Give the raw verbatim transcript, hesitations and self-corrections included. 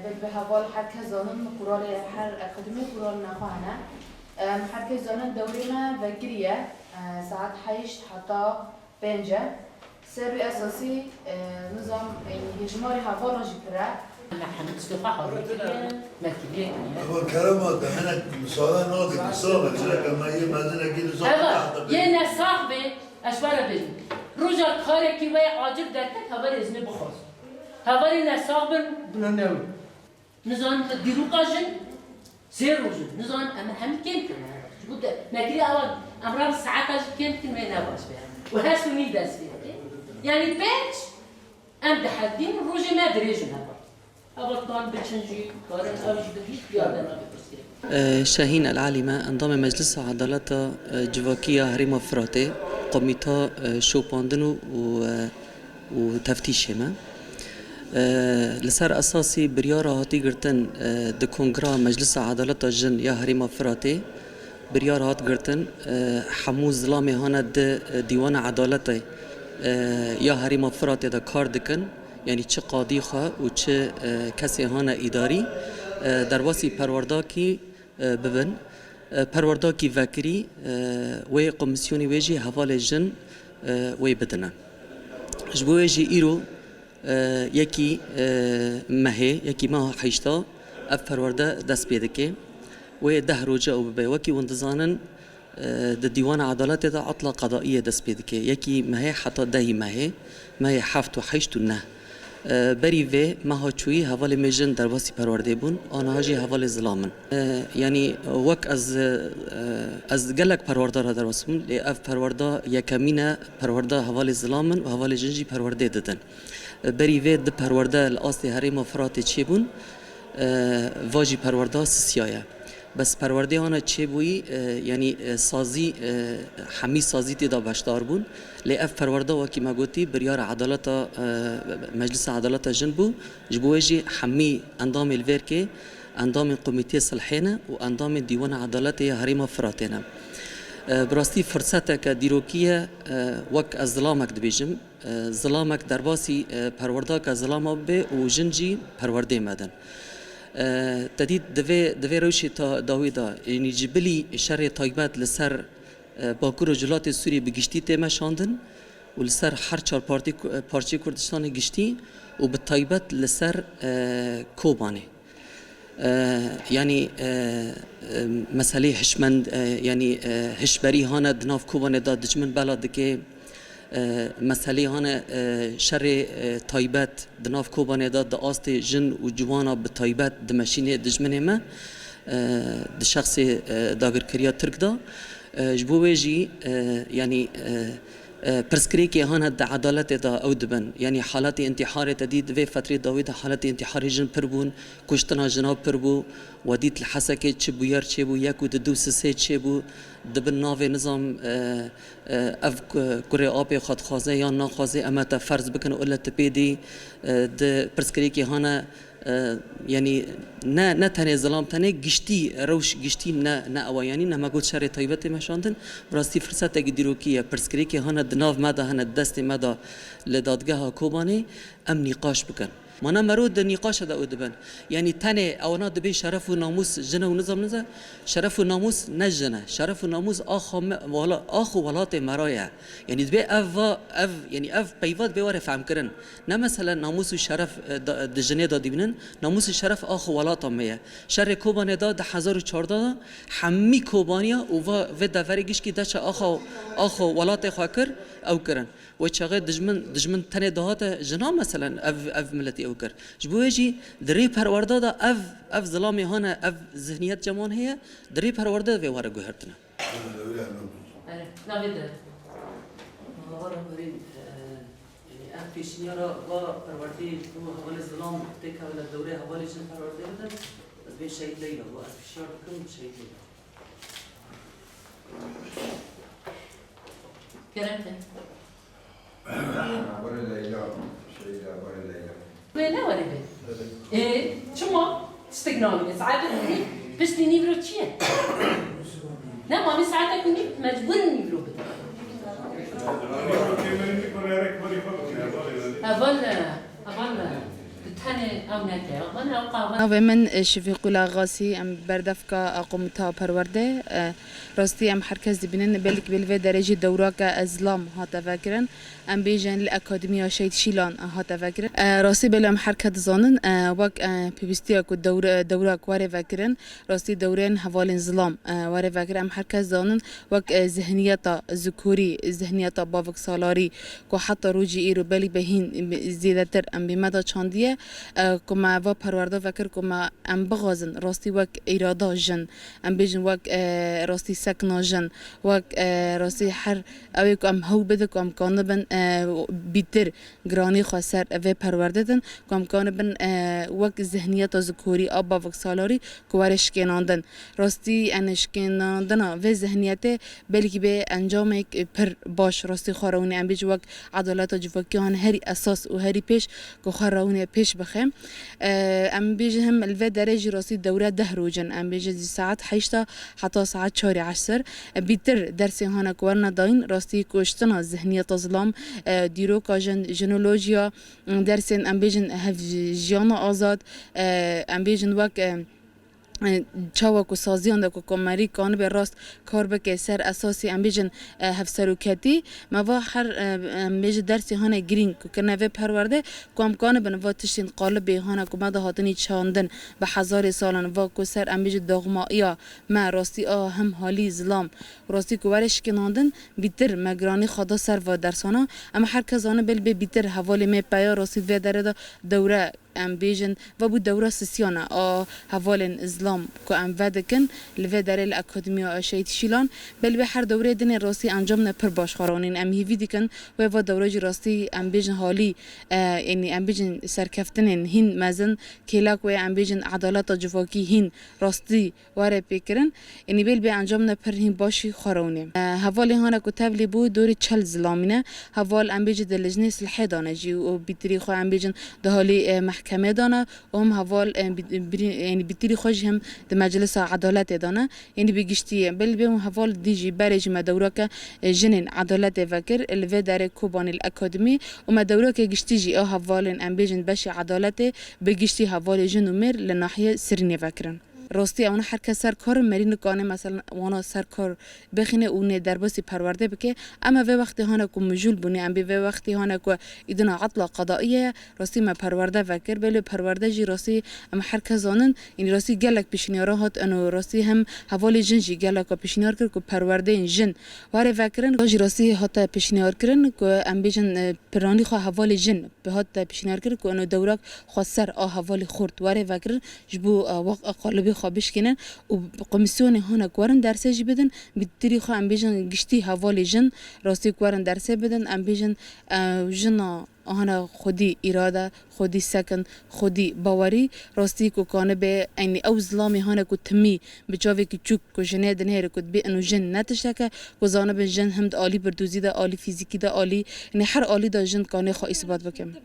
Belê bi heval her kes zanin, kuralê her akademî kuralên xwe hene. Em her kes zanin dewrê me vekirî ye. E, saet heşt heta pênc e. Ser wî esasî, e, nizam, e, hêjmarê hevalan jî pir e. Me hemî tiştê xwe hazir kiriye, me kiriye kiriye. Ama kerema te hinek misale nake, qisa be, çileke me yê mezinekî li zaf Eva, tehta yê be. Ne sax be, ez ji we re bêjim. Roja karekî we acil derket, hevalê jinê bixwaz. Hevalê ne sax bin, bila newin. Nizanim li dîroka jin sê roj in. Nizanim em hemî kêm kirine. Ji bo de, me kiriye awa em ra bi saeta jî kêm bikin wê ne baş be. Û her sonî dest pê dike. Yanî pênc em dihevdîn, rojê me dirêj in heva. Heva tan biçin jî, karin ew jî bi hîç diyar de nabe pirsgirêk. Şehîn El Alî me, endamê Meclisa Edaleta, e, Civakî ya Herêma Firatê, Komîta, e, Şopandin û, û, e, û Teftîşê me. E, li ser esasî biryara hatî girtin, e, di Kongra Meclisa Edaleta Jin ya Herêma Firatê biryar hat girtin, e, hemû zilamê hane di, e, Dîwana Edaletê, e, ya Herêma Firatê de kar dikin, yanî çi qadî xwe û çi, e, kesê hane îdarî, e, derbasî perwerdakî, e, bibin. E, perwerdakî vekirî, e, wê komîsyonê wê jî hevalê jin, e, wê bidine. Ji bo wê jî îro, e, yekî, e, mehê, yekî meha heşta ev perwerde dest pê dike. Wê deh roje ew bibe. Wekî hûn dizanin, e, di Dîwana Edaletê de etla qedaiyê dest pê dike. Yekî mehê heta dehî mehê, mehê heft û heşt û neh. E, berî vê meha çûyî hevalê me jin derbasî perwerdê bûn, aniha jî hevalê zilam in. E, yanî wek ez, e, ez gelek perwerdara derbas bûm, lê ev perwerda yekemîn e, perwerda hevalê zilam in û hevalê jin jî perwerdê didin. E, berî vê di perwerde li astê herêma Firatê çêbûn, e, va jî perwerda sisiya ye. Bes perwerdê hane çêbûyî, e, yanî, e, sazî, e, hemî sazî tê de beşdar bûn. Lê ev perwerde wekî me gotî biryara edaleta, e, Meclisa Edaleta Jin bû. Ji bo wê jî hemî endamê li vêrkê, endamên Komîteyê Silhê ne û endamên Dîwana Edaletê ya Herêma Firatê ne. E, bi rastî firseteke dîrokî ye, e, wek ez zilamek dibêjim. E, zilamek derbasî, e, perwerdaka zilama bibe û jin jî perwerdê me din. E, te dît di vê, di vê rewşê ta-, dawî de, yanî ji bilî şerê taybet li ser, e, Bakur û Rojhilatê Sûriyê bi giştî tê meşandin û li ser her çar partî ku-, parçeyê Kurdistanê giştî û bi taybet li ser, e, Kobanê. E, yanî, e, e, meseleyê hişmend, e, yanî, e, hişberî hane di nav Kobanê de dijmin bela dike, e, meseleyê hane, e, şerê, e, taybet di nav Kobanê de di astê jin û ciwana bi taybet dimeşînê dijminê me, e, di şexsê, e, dagirkeriya Tirk de. E, ji bo wê jî, e, yanî, e, e, pirsgirêkê hane di edaletê de ew dibin. Yanî haletê întîharê te dît, di vê fetrê dawî de haletê întîharê jin pir bûn, kuştina jina pir bû. We dît li Hesekê çi bûyer çêbû, yek û di du sisê çêbû. Di bin navê nizam, e, e, ev ku-, kurê apê xwe dixwaze yan naxwaze, em te ferz bikin û li tipê dî, e, di pirsgirêkê hane, e, yanî ne, ne tenê zilam, tenê giştî, rewş giştî ne, ne ew e. Yanî ne me got şerê taybetê meşandin. Bi rastî firsetekî dîrokî ye. Pirsgirêkê hane di nav me de hene, di destê me de li dadgeha Kobanê em nîqaş bikin. Mana mero di nîqaşa de ew dibin. Yanî tenê ewana dibê şeref û namûs jin e û nizam nize, şeref û namûs ne jin e. Şeref û namûs axa me, wela-, ax û welatê me re ye. Yanî dibê ev va, ev, yanî ev peyva dibê were fehmkirin. Ne mesele namûs û şeref, e, da, di jinê de dibînin, namûs û şeref ax û welata me ye. Şerê Kobanê de di hezar û çardeh de hemî Kobaniya û va vê deverê gişkî deçe axa, ax û welatê xwe kir, ew kirin. Wê çaxê dijmin, dijmin tenê dihate jina, meselen, ev, ev miletî ew kir. Ji bo wê jî di rê perwerda de ev, ev zilamê hane, ev zihniyet ceman heye, di rê perwerda de vê were guhertine. Erê, navê de. Nava Rehberîn, e, ev pêşniyara va perwerdê ji bo hevalê zilam têkeve li dewrê hevalê jin perwerdê bidin, ez bê Şehîd Leyla, va ez pişiyar dikim Şehîd Leyla. Kerem te. Aborê Leyla, Şehîd Aborê Leyla. Wê ne were be? Ê, çima? Tiştek nabîne. Saete hûnî piştî nîvro çi ye? Ne, ma min saete hûnî mecbûr in nîvro bidin. Heval, heval, di Tenê ew neke, yani ew qahwe. Navê min, e, Şefîqullah Xasî, em berdevka, e, Komîteya Perwerde. E, rastî em her kes dibînin, belkî bi li vê derê jî dewrake zilam hate vekirin. Em bêjin li Akademiya Şehîd Şîlan hate vekirin. E, rastî belê em her kes dizanin, e, wek, e, pêwîstiya ku dewre, dewrak were vekirin, rastî dewrên hevalên zilam, e, were vekirin. Em her kes dizanin, wek, e, zihniyeta zikorî, zihniyeta baviksalarî, ku heta rojî îro belî be hîn zêdetir em bi me de çandiye, e, ku me va perwerde vekir, ku me em bixwazin rastî wek îrada jin, em bêjin wek, e, rastî sekna jin, wek, e, rastî her ew ê ku em hewl bidin ku em kanibin, e, bîtir giranî xwe ser vê perwerde din, ku em kanibin, e, wek zihniyeta zikorî a baviksalarî ku were şikênandin. Rastî, yani şikênandina vê zihniyetê belkî bê encamek pir baş rastî xwe rewîne. Em bêjin wek edaleta civakî han herî esas û herî pêş ku xwe rewîne pêş bixe. Em bêjin him li vê derê jî rastî dewre deh roj in. Em bêjin ji saet heşta heta saet çarê esir. Bîtir dersê hane ku werine dayîn, rastî kuştina zihniyeta zilam, e, dîroka jin, jinolojiya, dersên em bêjin hev jiyana azad, e, em bêjin wek, e, e, çawa ku saziyan de ku komarî kanibe rast kar bike ser esasî em bêjin, e, hevseroketî. Me va her, e, em bêjin dersê hane girîng ku kirine vê perwerde ku em kanibin va tiştên qalibê hane ku me de hatinî çandin bi hezarê salan va ku ser em bêjin doxmaiya me rastî a him halî zilam û rastî ku were şikênandin bîtir me giranî xwe da ser va dersana. Em her kes zanin belê bê bîtir hevalê me peya rastî vê derê de dewre em bêjin, vebû dewra sisiyane a hevalên zilam ku em vedikin li vê derê li Akademiya Şehîd Şîlan, belê vê her dewrê dinê rastî encamne pir baş xwe ronîn. Em hîvî dikin wê va dewre jî rastî em bêjin halî, e, yanî em bêjin serkeftinên hîn mezin, kêlek wê em bêjin edaleta civakî hîn rastî were pêkirin. Yanî bêl bê encamne pir hîn başî xwe rewnê. E, hevalê hane ku tevlî bû dorê çel zilamîne. Heval em bêjin di lijnê silhê dane jî û bîtirî xwe em bêjin di halî, e, mehkemê dane û him heval, e, bî-, birî-, yanî bîtirî xwe jî him di meclisa edaletê dane. Yanî bi giştî ye. Bêl bê hûn heval dî jî berê jî me dewreke, e, jinên edaletê vekir li vê derê Kobanê li akademî û me dewreke giştî jî a hevalên em bêjin beşê edaletê bi giştî hevalê jin û mêr li nahiyê Sirînê vekirin. Rastî, ewana her kes ser kar in, merî nikane, mesela, wana ser kar bixîne û nê derbasî perwerde bike. Ema vê wextê hane ku mijûl bûne, em bê vê wextê hane ku îdina etla qedaiye ye, rastî me perwerde vekir. Belê perwerde jî rastî em her kes zanin, yanî rastî gelek pêşniyara hat, eno rastî hem hevalê jin jî geleka pêşniyar kir ku perwerdeyên jin were vekirin. Jî rastî hate pêşniyar kirin ku em bêjin, e, piranî xwe hevalê jin bi hat te pêşniyar kir ku eno dewrak xweser a hevalê xurt were vekirin, ji bo, e, wek a qalibê xwe bişkênin û komîsyonê hane ku werin dersê jî bidin, bi tirî xwe em bêjin giştî hevalê jin, rastî ku werin dersê bidin, em bêjin, e, jina hane xwedî îrade, xwedî sekin, xwedî bawerî, rastî ku kanibe, eynî ew zilamê hane ku timî bi çavekî çûk ku jinê dinêre ku dibê eno jin ne tişteke, ku zanibin jin him di alî birdûzî de, alî fîzîkî de, alî, yanî her alî de jin kanê xwe îsbat bikin.